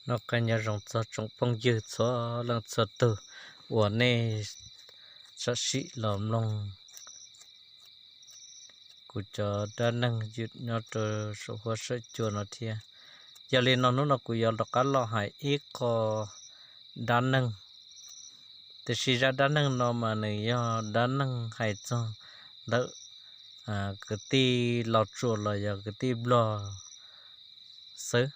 Noj qab nyob zoo txog tsoom phooj ywg txhua leej txhua tug uas nej sam sim los mloog kuv cov dab neeg nyob rau saum huab saum cua no thiab. Yog li no hnub no kuv yuav rov qab los hais ib qho dab neeg, tiam sis zaj dab neeg no mas nws yog dab neeg hais txog ntawm kwv tij Los Tsuas los yog kwv tij Nplog xwb.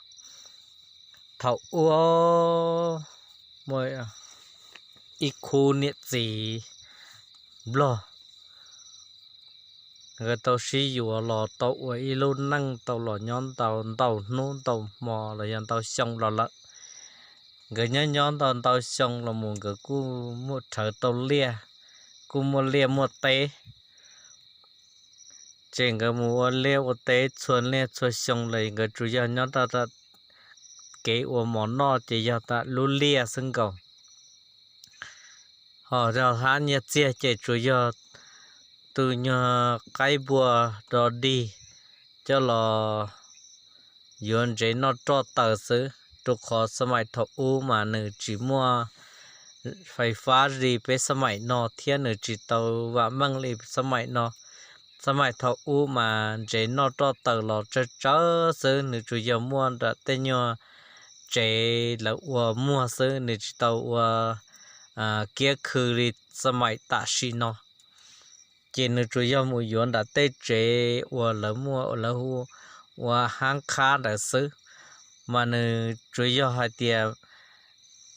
Thaum ub muaj ib khub niam txiv Nplog, nkawd tau sib yuav los tau ua ib lub neej tau los nyob ntau ntau hnub ntau hmo los yog ntau xyoo los lawm. Nkawd nyob nyob ntau ntau xyoo los mus nkawd kuj muaj rhawv tau liaj, kuj muaj liaj muaj teb. Ces nkawd mus ua liaj ua teb txhua niaj txhua xyoo los nkawd tsuas yog nyob rau kev ua mov noj ces yog tas lub liaj xwb nkaus. Ho yog hab nyiaj txiag ces tsuas yog tus nyuag qaib npua do dig coj los yuav ntsev noj roj taws xwb, rau qhov xab maim thaum ub mas nws tsis muaj fais fab li peb xab maim no thiab nws tsis tau vam meej li xab maim no. Xab maim thaum ub mas ntsev noj roj taws los tsawg tsawg xwb, nws tsuas yog muaj nram tej nyuag tsev lawv ua muag xwb, nws tsis tau ua kiab khw li xab maim tam sim no. Ces nws tsuas yog mus yuav nram tej tsev uas lawv muaj lawv hu ua hab qhab ntawd xwb, mas nws tsuas yog hais tias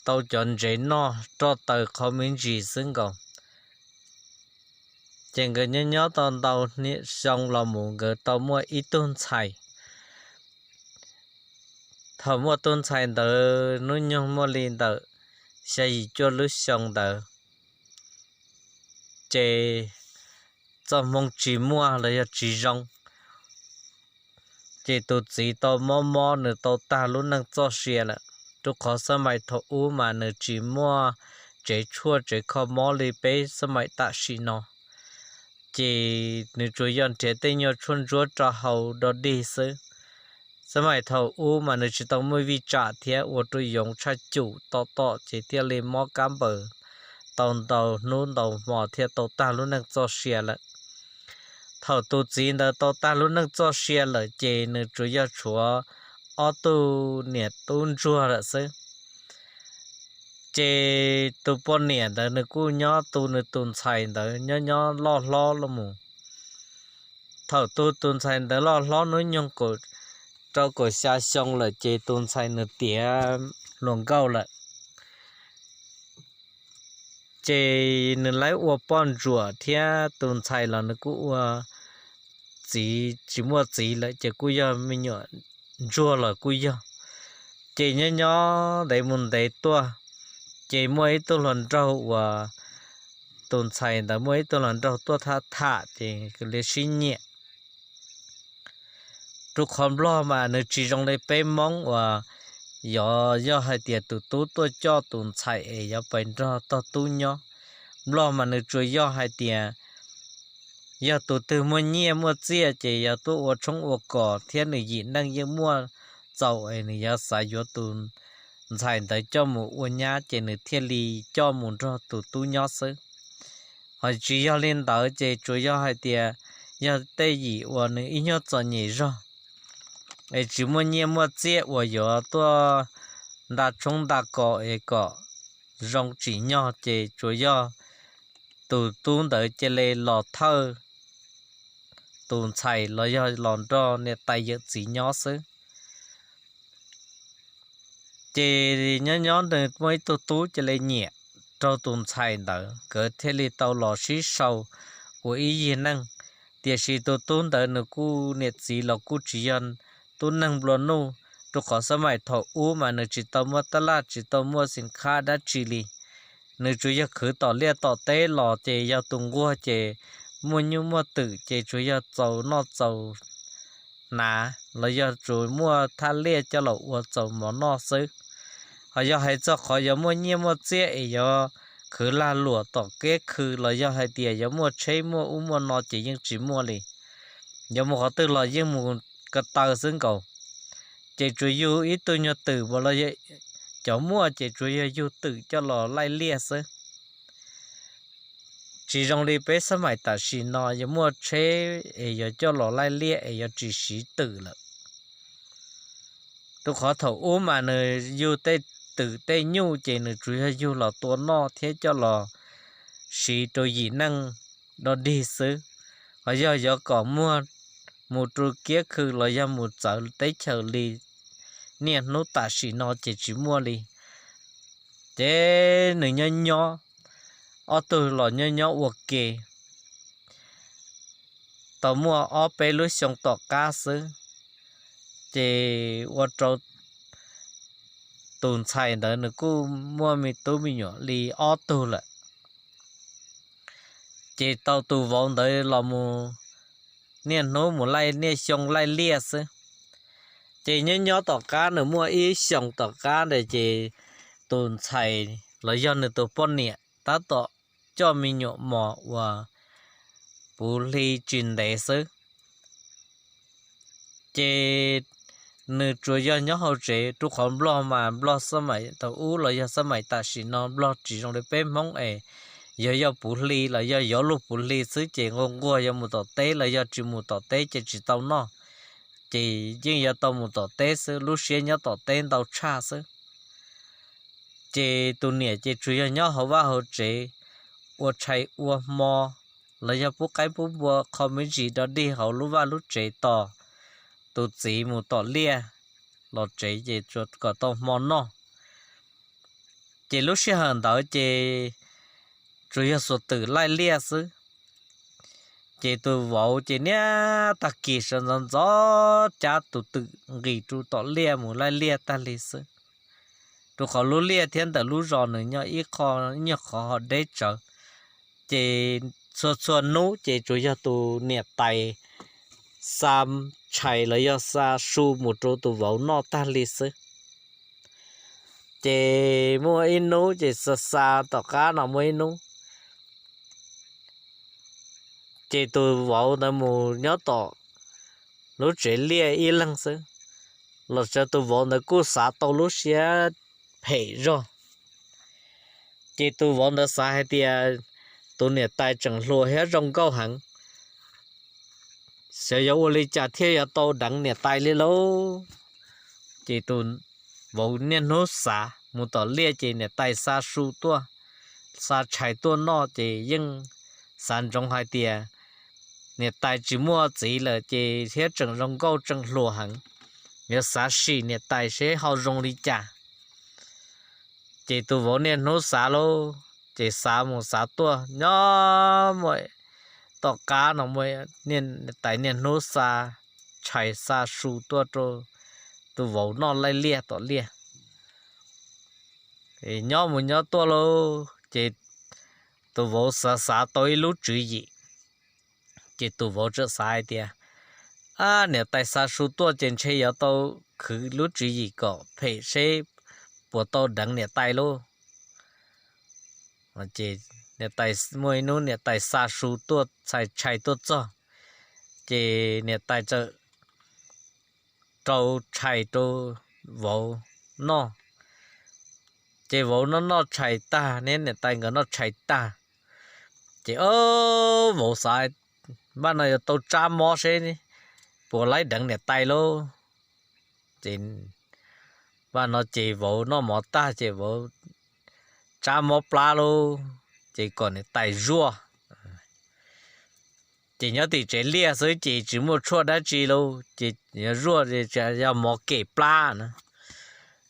tau cov ntsev noj roj taws qhov me ntsis xwb nkaus. Ces nkawd nyob nyob tau ntau xyoo los mus nkawd tau muaj ib tug ntxhais. Thaum muaj tus ntxhais ntawd hnub nyoog muaj li ntawm xya yim cuaj lub xyoo ntawd, ces txoj hmoo tsis muaj los yog tsis zoo, ces tus txiv tau mob mob nws tau tag lub neej txoj sia lawm, rau qhov xab maim thaum ub mas nws tsis muaj tsev tshuaj tsev kho mob li peb xab maim tam sim no. Ces nws tsuas yog nrhiav tej nyuag tshuaj ntsuab rau haus do dig xwb. Xab maim thaum ub mas nws tsis tau muaj vij tsam thiab ua rau yoov tshaj cum tom tom ces thiaj li mob kab npaws tau ntau hnub ntau hmo thiaj tau tag lub neej txoj sia lawm. Thaum tus txiv ntawd tau tag lub neej txoj sia lawm ces nws tsuas yog tshuav ob tug niam tub ntsuag lawm xwb. Ces tus poj niam ntawd nws kuj nyob tu nws tus ntxhais ntawd nyob nyob loj hlob los mus. Thaum tu tus ntxhais ntawd loj hlob hnub nyoog rau kaum xya xyoo lawm ces tus ntxhais nws tiav hluas nkauj lawm. Ces nws lawv ua poj ntsuam thiab tus ntxhais los nws kuj ua txiv, tsis muaj txiv lawm ces kuj yog me nyuam ntsuag los kuj yog. Ces nyob nyob ntev mus ntev tuaj, ces muaj ib tug hluas nraug uas tus ntxhais ntawd muaj ib tug hluas nraug tuaj tham tham ces li sib nyiam. Rau qhov Nplog mas nws tsis zoo li peb Hmoob uas yog, yog hais tias tus tub tuaj coj tus ntxhais es yuav pais nrog tog tub nyob. Nplog mas nws tsuas yog hais tias yog tus twg muaj nyiaj muaj txiaj ces yog tuaj ua tshoob ua kos thiab nws yim neej yeej muaj txaus es nws yuav xav yuav tus ntxhais ntawd coj mus ua nyab ces nws thiaj li coj mus nrog tus tub nyob xwb. Ho tsis yog li ntawd ces tsuas yog hais tias yog tej yim uas nws ib nyuag txom nyem zog es tsis muaj nyiaj muaj txiaj uas yuav tuaj nta tshoob nta kos es kom zoo tsim nyog ces tsuas yog tus tub ntawd cia li los thawj tus ntxhais los yog los nrog niam tais yawm txiv nyob xwb. Ces nyob nyob nws muaj ib tug tub cia li nyiam rau tus ntxhais ntawd, nkawd thiaj li tau los sib sau ua ib yig neej. Tiam sis tus tub ntawd nws kuj niam txiv los kuj tsis yog tub neeg nplua nuj, rau qhov xab maim thaum ub mas nws tsis tau muaj tab laj tsis tau muaj xim khab dab tsi li. Nws tsuas yog khwv tom liaj tom teb los ces yog tus nquag ces muaj nyuj muaj twm ces tsuas yog txaus noj txaus hnav los yog tsuas muaj thaj liaj coj los ua txaus mov noj xwb. Ho yog hais txog qhov yuav muaj nyiaj muaj txiaj es yuav khwv lag luam tom kiab khw los yog hais tias yuav muaj tsheb muaj ub muaj no ces yeej tsis muaj li. Yuav mus qhov twg los yeej mus ko taw xwb nkaus. ces tsuas yug ib tug nyuag twm los yog cov muaj ces tsuas yog yug twm coj los laij liaj xwb. Tsis zoo li peb xab maim tam sim no yuav muaj tsheb es yuav coj los laij liaj es yuav tsis siv twm lawm. Rau qhov thaum ub mas nws yug tej twm tej nyuj ces nws tsuas yog yug los tua noj thiab coj los siv rau yim neej dog dig xwb. Ho yog yuav kom muag mus rau kiab khw los yog mus txawv teb chaws li niaj hnub tam sim no ces tsis muaj li. Ces nws nyob nyob, ob tug los nyob nyob ua ke tau muaj ob peb lub xyoo tom qab xwb, ces ua rau tus ntxhais ntawd nws kuj muaj me tub me nyuam li ob tug lawm. Ces tau tus vauv ntawd los mus niaj hnub mus laij niaj xyoo laij liaj xwb. Ces nyob nyob tom qab nws muaj ib xyoos tom qab ntawd ces tus ntxhais los yog nws tus poj niam tab tom coj me nyuam mos uas puv hli tsis ntev xwb. Ces nws tsuas yog nyob hauv tsev, rau qhov Nplog mas Nplog xab maim thaum ub los yog xab maim tam sim no Nplog tsis zoo li peb Hmoob es yog yog puv hli los yog yuav luag puv hli xwb ces nquag nquag yuav mus tom teb los yog tsis mus tom teb ces tsis tau noj, ces yeej yuav tau mus tom teb xwb, lub siab nyob tom teb ntau tshaj xwb. Ces tus niam ces tsuas yog nyob hauv vaj hauv tsev, ua tshais ua hmo los yog pub qaib pub npua qho me ntsis dog dig hauv lub vaj lub tsev tos tus txiv mus tom liaj los tsev ces kom tau hmo noj. Ces lub sij hawm ntawd ces tsuas yog xuas twm laij liaj xwb. Ces tus vauv ces niaj tag kis sawv ntxov ntxov cab tus twm nqis rau tom liaj mus laij liaj tag li xwb. Rau qhov lub liaj thiab ntawm lub zos nws nyob ib qho, nyuag qhov ho deb tsawv. Ces txhua txhua hnub ces tsuas yog tus niam tais xa tshais los yog xa su mus rau tus vauv noj tag li xwb. Ces muaj ib hnub ces xa xa tom qab no muaj ib hnub ces tus vauv ntawd mus nyob tom lub tsev liaj ib leeg xwb, los tsav tus vauv ntawd kuj xav tau lub siab phem zog. Ces tus vauv ntawd xav hais tias tus niam tais tseem hluas thiab zoo nkauj heev, xyov yuav ua li cas thiaj yuav tau deev niam tais li lauj. Ces tus vauv niaj hnub xav mus tom liaj ces niam tais xa su tuaj, xa tshais tuaj noj ces yeej xav ntsoov hais tias niam tais tsis muaj txiv lawm ces thiab tseem zoo nkauj tseem hluas heev, yuav xav sim niam tais seb ho zoo li cas. Ces tus vauv niaj hnub xav lauj, ces xav mus xav tuaj nyob mus tom qab no mus, niam tais niaj hnub xa tshais xa su tuaj rau tus vauv noj laij liaj tom liaj. Nyob mus nyob tuaj lauj ces tus vauv xav xav tau ib lub tswv yim. Ces tus vauv txawm xav hais tias, ab, niam tais xa su tuaj ces ntshe yuav tau khwv lub tswv yim kom phem seb puas tau deev niam tais lauj. Ces niam tais, muaj ib hnub niam tais xa su tuaj, tshais tuaj txog, ces niam tais txawm rau tshais rau vauv noj. Ces vauv noj noj tshais tag, niam tais nkawd noj tshais tag, ces vauv xav, npaj no yuav tau tsab mob seb puas laib deev niam tais lauj. Ces npaj no ces vauv noj mov tag ces vauv tsab mob plab lauj, ces kom niam tais zuaj. Ces nyob tim tsev liaj xwb ces tsis muaj tshuaj dab tsi lauj, ces yog zuaj, yog mov kem plab na.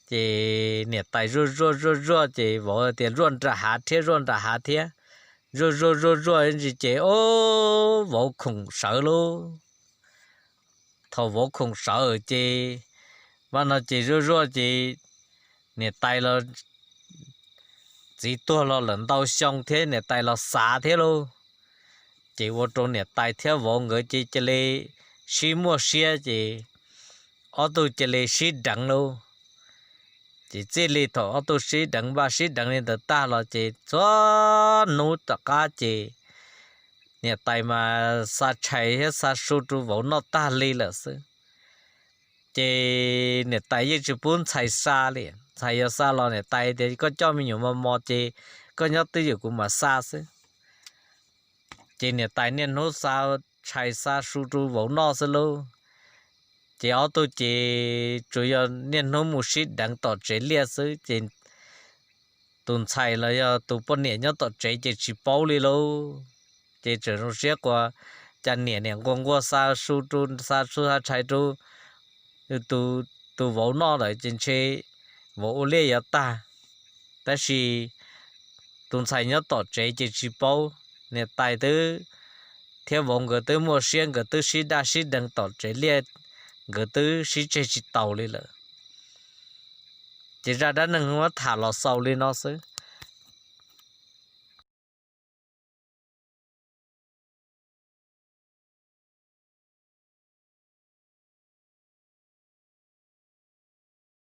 Ces niam tais zuaj zuaj zuaj zuaj ces vauv tias zuaj nram hav thiab, zuaj nram hav thiab. Zuaj zuaj zuaj zuaj ntsis ces, o, vauv khoom sawv lauj. Thaum vauv khoom sawv ces npaj no ces zuaj zuaj ces niam tais los, txiv tuag los lawm ntau xyoo thiab niam tais los xav thiab lauj. Ces ua rau niam tais thiab vauv nkawd ces cia li sib muaj siab ces ob tug cia li sib deev lauj. Ces txij li thaum ob tug sib deev, npaj sib deev li ntawd tag los ces txhua hnub tom qab ces niam tais mas xa tshais thiab xa su rau vauv noj tag li lawm xwb. Ces niam tais yeej tsis pub ntxhais xa li. Ntxhais yog xa los niam tais tias koj coj me nyuam mos mos ces koj nyob twj ywm kuv mam xa xwb. Ces niam tais niaj hnub xa tshais xa su rau vauv noj xwb lauj. Ces ob tug ces tsuas yog niaj hnub mus sib deev tom tsev liaj xwb ces tus ntxhais los yog tus poj niam nyob tom tsev ces tsis paub li lauj. Ces tseem zoo siab quas cas niam niam nquag nquag xa su rau, xa su xa tshais rau tus vauv noj lawm ces ntshe vauv ua liaj yuav tag. Tab sis tus ntxhais nyob tom tsev ces tsis paub, niam tais twb thiab vauv nkawd twb muaj siab, nkawd twb sib daj sib deev tom tsev liaj, nkawd twb sib tseg tsis taus li lawm. Ces zaj dab neeg muab tham los xaus li no xwb.